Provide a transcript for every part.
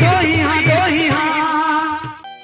ڏوهي هان ڏوهي هان.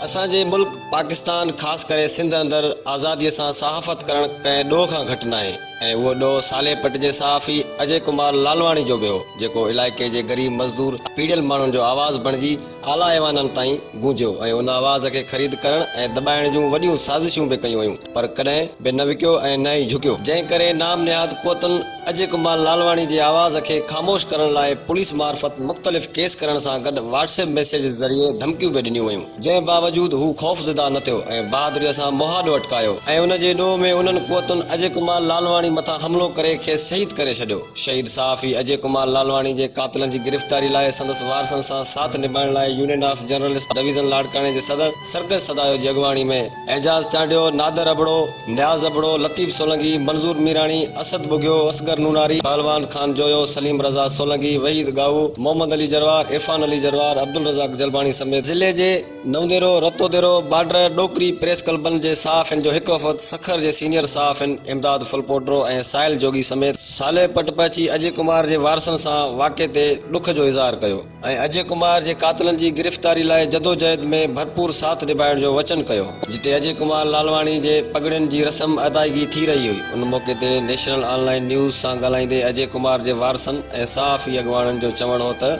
اسان جي ملڪ پاڪستان خاص ڪري سنڌ اندر آزاديء سان صحافت ڪرڻ ڪنهن ڏوهه کان گهٽ ناهي ۽ اهو ڏوهه صالح پٽ جي صحافي اجي ڪمار لالواڻي جو به هو جيڪو علائقي جي غريب مزدور پيڙيل ماڻهن جو آواز بڻجي اعليٰ ايوانن تائين گونجيو ۽ ان آواز کي خريد ڪرڻ ۽ دٻائڻ جون وڏيون سازشون به ڪيون ويون پر ڪڏهن به نه وڪيو ۽ نه ئي جهڪيو. جنهن ڪري نام نهاد قوتن اجي ڪمار لالواڻي جي آواز کي خاموش ڪرڻ لاء پوليس معرفت مختلف ڪيس ڪرڻ سان گڏ واٽس ايپ ميسيجز ذريعي ڌمڪيون به ڏنيون ويون جنهن باوجود هو خوفزده نه ٿيو ۽ بهادريء سان مهاڏو اٽڪايو ۽ ان جي ڏوهه ۾ انهن قوتن اجي ڪمار لالواڻي مٿان حملو ڪري کيس شهيد ڪري ڇڏيو. شهيد صحافي اجي ڪمار لالواڻي جي قاتلن جي گرفتاري لاء سندس وارثن سان ساٿ نڀائڻ لاء يونين آف جرنلسٽ ڊويزن لاڙڪاڻي جي صدر سرڪش سدايو جي اڳواڻي ۾ اعجاز چانڊيو، نادر ابڙو، نياز ابڙو، لطيف سولنگي، منظور ميراڻي، اسد ٻگهيو، اصغر نوناري، پهلوان خان جويو، سليم رضا سولنگي، وحيد ڳاهو، محمد علي جروار، عرفان علي جروار، عبدالرزاق جلباڻي سميت ضلعي جي نئون ديرو، رتوديرو، بارڊر، ڏوڪري پريس ڪلبن جي صحافين جو هڪ وفد سکر جي سينيئر صحافين امداد ڦلپوٽرو ۽ ساحل جوڳي سميت صالح پٽ پهچي اجي ڪمار جي وارثن سان واقعي تي ڏک جو اظهار ڪيو ۽ اجي ڪمار جي قاتلن جي گرفتاري لاء جدوجهد ۾ ڀرپور ساٿ نڀائڻ جو وچن ڪيو. جتي اجي ڪمار لالواڻي جي پڳڙين جي رسم ادائيگي ٿي رهي هئي ان موقعي تي نيشنل آن لائين نيوز سان ڳالهائيندي اجي ڪمار جي وارثن ۽ صحافي اڳواڻن جو چوڻ هو ته.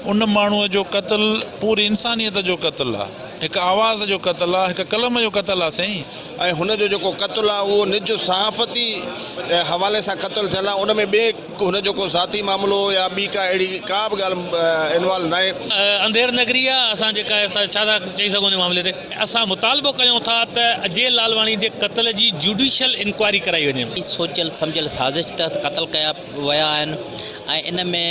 ان ماڻهوء جو قتل پوري انسانيت جو قتل آ، هڪ آواز جو قتل آ، هڪ قلم جو قتل آ سائين. ۽ هن جو جيڪو قتل آ اهو نج صحافتي حوالي سان قتل ٿيل آ، ان ۾ ٻئي هن جو ڪو ذاتي معاملو يا ٻي ڪا اهڙي ڪا به ڳالهه انوالو ناهي. انڌير نگري آ، اسان جيڪا آهي سا ڇا ٿا چئي سگهون ان معاملي تي. اسان مطالبو ڪيون ٿا ته اجي لالواڻي جي قتل جي جوڊيشل انڪوائري ڪرائي وڃي. سوچيل سمجهيل سازش تحت قتل ڪيا ويا آهن ۽ ان ۾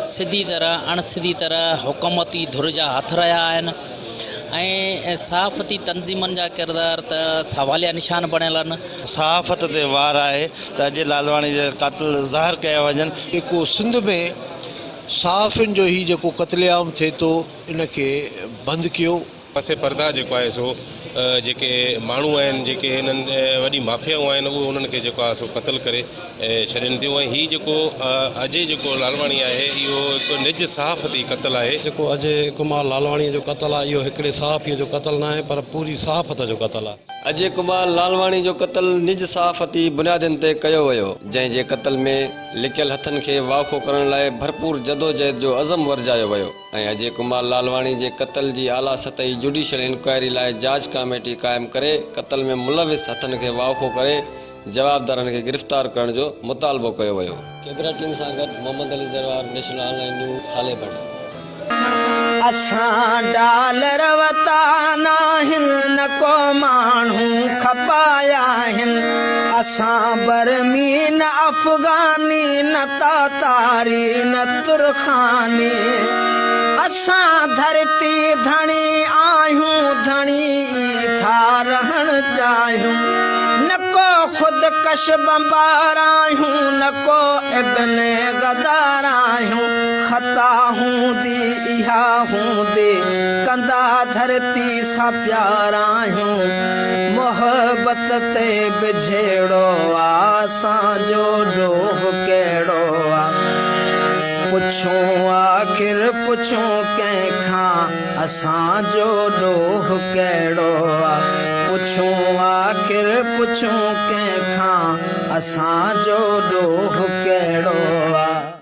سڌي طرح اڻ سڌي طرح حڪومتي ڌر جا هٿ رهيا آهن ۽ صحافتي تنظيمن جا ڪردار ته سواليا نشان بڻيل آهن. صحافت تي وار آهي ته اجي لالواڻي جا قاتل ظاهر ڪيا وڃن. جيڪو سنڌ ۾ صحافين جو هي جيڪو قتل عام ٿئي ٿو ان کي بند ڪيو. پس پرده جيڪو آهي سو جيڪي ماڻهو آهن جيڪي هنن وڏي مافيائون آهن اهي انهن کي جيڪو آهي سو قتل ڪري ڇڏين ٿيون ۽ هي جيڪو اجي جيڪو لالواڻي آهي اهو هڪ نج صحافتي قتل آهي. جيڪو اجي ڪمار لالواڻي جو قتل آهي اهو هڪڙي صحافي جو قتل ناهي پر پوري صحافت جو قتل آهي. اجي ڪمار لالواڻي جو قتل نج صحافتي بنيادن تي ڪيو ويو جنهن جي قتل ۾ لڪيل هٿن کي واکو ڪرڻ لاء ڀرپور جدوجهد جو عزم ورجايو ويو. ۽ اجي ڪمار لالواڻي جي قتل جي اعليٰ سطحي جوڊيشل انڪوائري لاء جاچ ڪاميٽي قائم ڪري قتل ۾ ملوث هٿن کي واوکو ڪري جوابدارن کي گرفتار ڪرڻ جو مطالبو ڪيو ويو. ڪيمرا ٽيم سان گڏ Muhammad Ali Jarwar, national online news, Saleh Bhatt. اسان ڊالر وتا ناهن نه ڪو ماڻهو کپايا آهن اسان برمي نه افغاني نه تاتاري نه ترخاني اسان ڌرتي ڌڻي آهيون ڌڻي ئي ٿا رهڻ چاهيون نه ڪو خودڪش بمبار آهيون نه ڪو ابن غدار آهيون خطا هوندي اها هوندي ڪندا ڌرتي سان پيار آهيون محبت تي به جهيڙو آ اسان جو ڏوهه ڪهڙو آ پڇون آخر پڇون ڪنهن کان اسان جو ڏوهه ڪهڙو آ پڇون آخر پڇون ڪنهن کان اسان جو ڏوهه ڪهڙو آ.